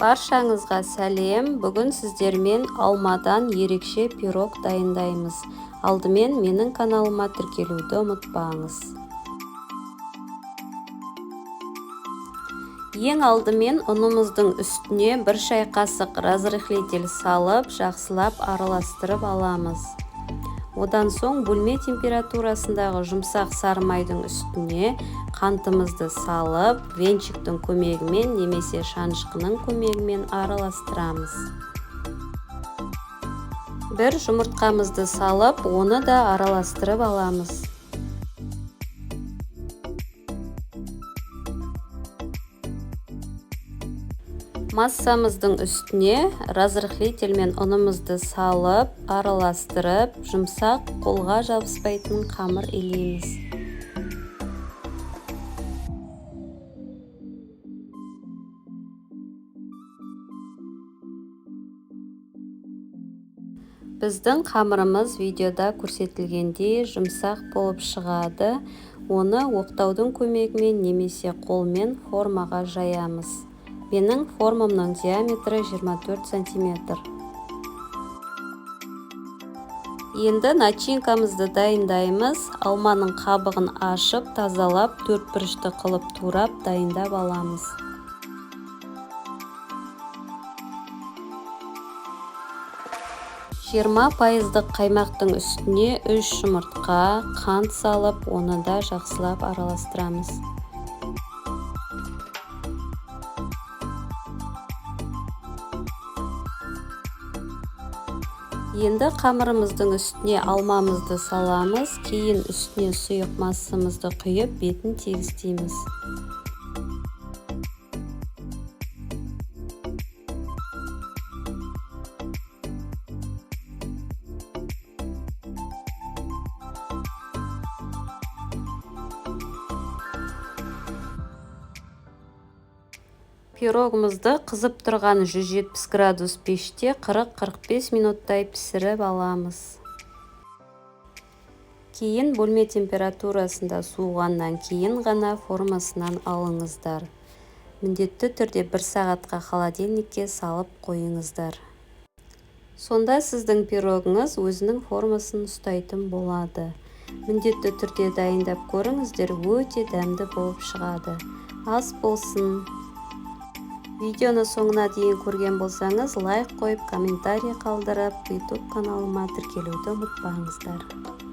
Баршаңызға сәлем. Бүгін сіздермен алмадан ерекше пирог дайындаймыз. Алдымен менің каналыма тіркелуді ұмытпаңыз. Ең алдымен ұнымыздың үстіне 1 шай қасық разрыхлитель салып, жақсылап араластырып аламыз. Одан соң бөлме температурасындағы жұмсақ сары майдың үстіне қантымызды салып, венчиктің көмегімен немесе шанышқының көмегімен араластырамыз. 1 жұмыртқамызды салып, оны да араластырып аламыз. Массамыздың үстіне разрыхлитель мен ұнымызды салып, араластырып, жұмсақ, қолға жабыспайтын қамыр илейміз. Біздің қамырымыз видеода көрсетілгендей жұмсақ болып шығады. Оны оқтаудың көмегімен немесе қолмен формаға жаямыз. Менің формамның диаметрі 24 сантиметр. Енді начинкамызды дайындаймыз. Алманың қабығын ашып, тазалап, төрт бұрышты қылып турап дайындап аламыз. 20% қаймақтың үстіне 3 жұмыртқа, қант салып, оны да жақсылап араластырамыз. Енді қамырымыздың үстіне алмамызды саламыз, кейін үстіне сұйық массамызды құйып, бетін тегістейміз. Пирогымызды қызып тұрған 170 градус пеште 40-45 минуттай пісіріп аламыз. Кейін бөлме температурасында суығаннан кейін ғана формасынан алыңыздар. Міндетті түрде 1 сағатқа холодильникке салып қойыңыздар. Сонда сіздің пирогыңыз өзінің формасын ұстайтын болады. Міндетті түрде дайындап көріңіздер, өте дәмді болып шығады. Ас болсын! Видеоны соңына дейін көрген болсаңыз, лайк қойып, комментарий қалдырып, YouTube каналыма тіркелуді ұмытпаңыздар.